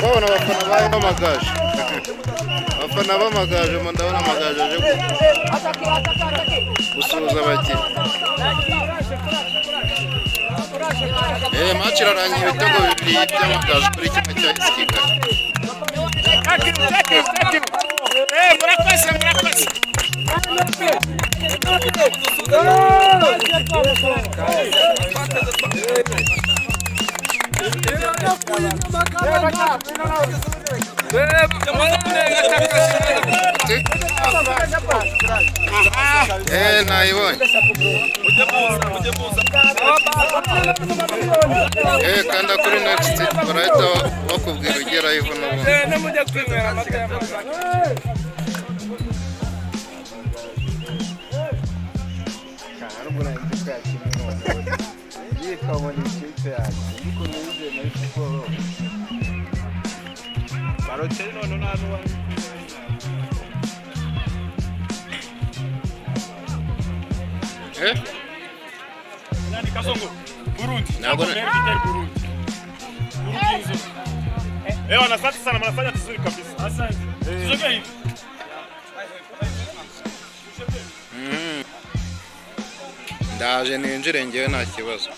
Babona abafana b'Amagaju. Abafana b'Amagaju, ndabona Amagaju aje gusuhuza abakinnyi. Match irarangiye ibitego 2 by'Amagaju kuri 1 cya AS Kigali. Thank you, thank you, thank you. Murakoze, murakoze. Nayibonye. Kanda kuri next barahita bakubwira ugerayo n'ubundi. Nani Kasongo? Burundi. Burundi. Asante sana, mnafanya vizuri kabisa. Asante. Tusogee hivi. Ndaje ninjire ngewe nta kibazo.